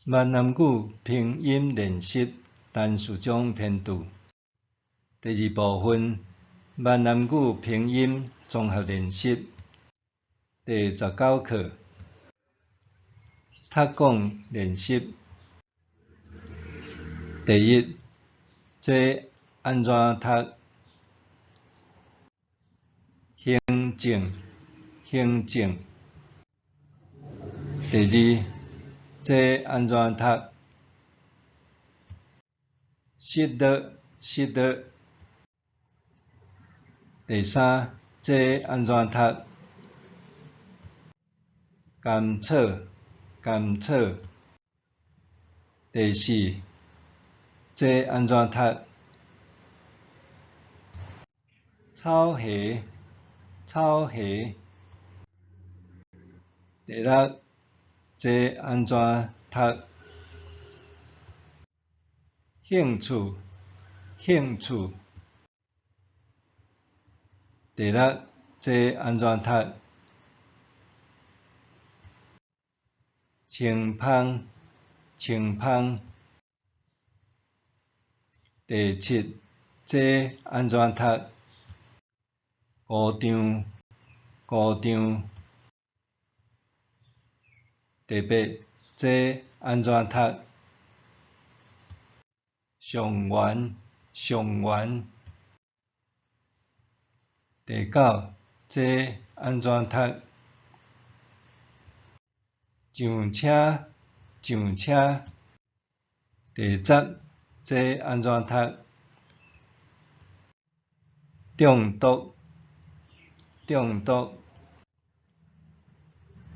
閩南語拼音練習陳序章編著。第二部分，閩南語拼音綜合練習第十九課，讀講練習。第一，這按怎讀？行政，行政。第二，這按怎讀？失落，失落。第三，這按怎讀？甘草，甘草。第四，這按怎讀？草鞋，草鞋。第六，這按怎讀？興趣，興趣。第六，這按怎讀？穿芳，穿芳。第七，這按怎讀？姑丈，姑丈。第八，這按怎讀？上元，上元。第九，這按怎讀？上車，上車。第十，這按怎讀？中毒，中毒。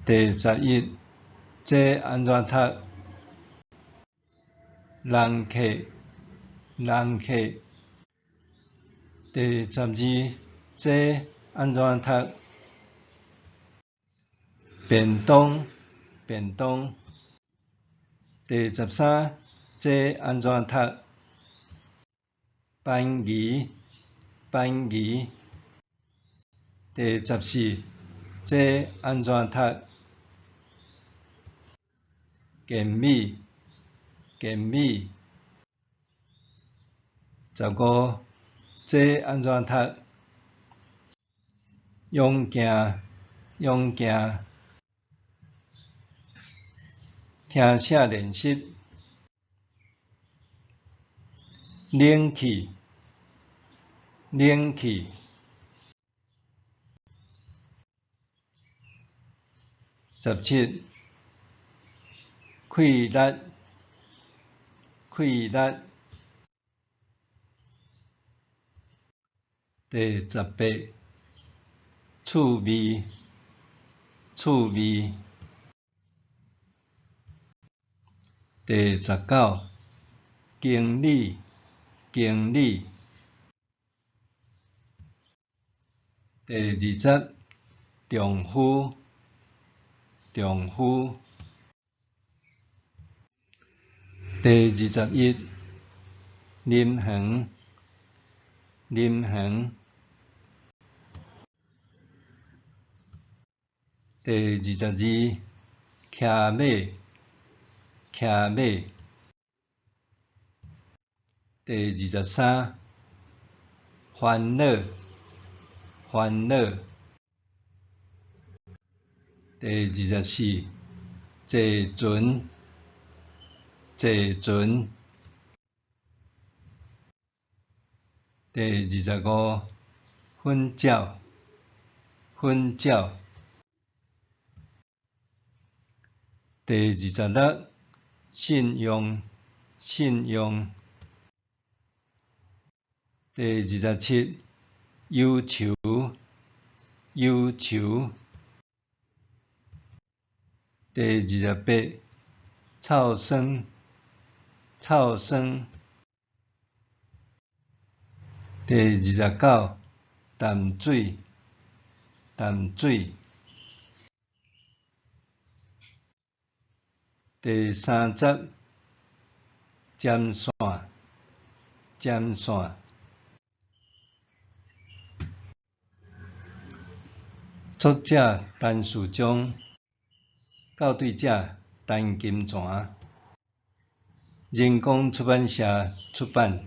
第十一，這按怎讀？人客，人客。第十二，這按怎讀？便當，便當。第十三，這按怎讀？番薯，番薯。第十四，這按怎讀？健美，健美。十五，這按怎讀？勇健，勇健。聽寫練習。冷氣，冷氣。十七，氣力，氣力。第十八，趣味，趣味。第十九，經理，經理。第二十，丈夫，丈夫。第二十一，林園，林園。第二十二，騎馬，騎馬。第二十三，煩惱，煩惱。第二十四，坐船，坐船。第二十五，粉鳥，粉鳥。第二十六，信用，信用。第二十七，憂愁，憂愁。第二十八，臭酸，臭酸。第二十九，淡水，淡水。第三十，針線，針線。作者陳序章，校對者陳金泉。人工出版社出版。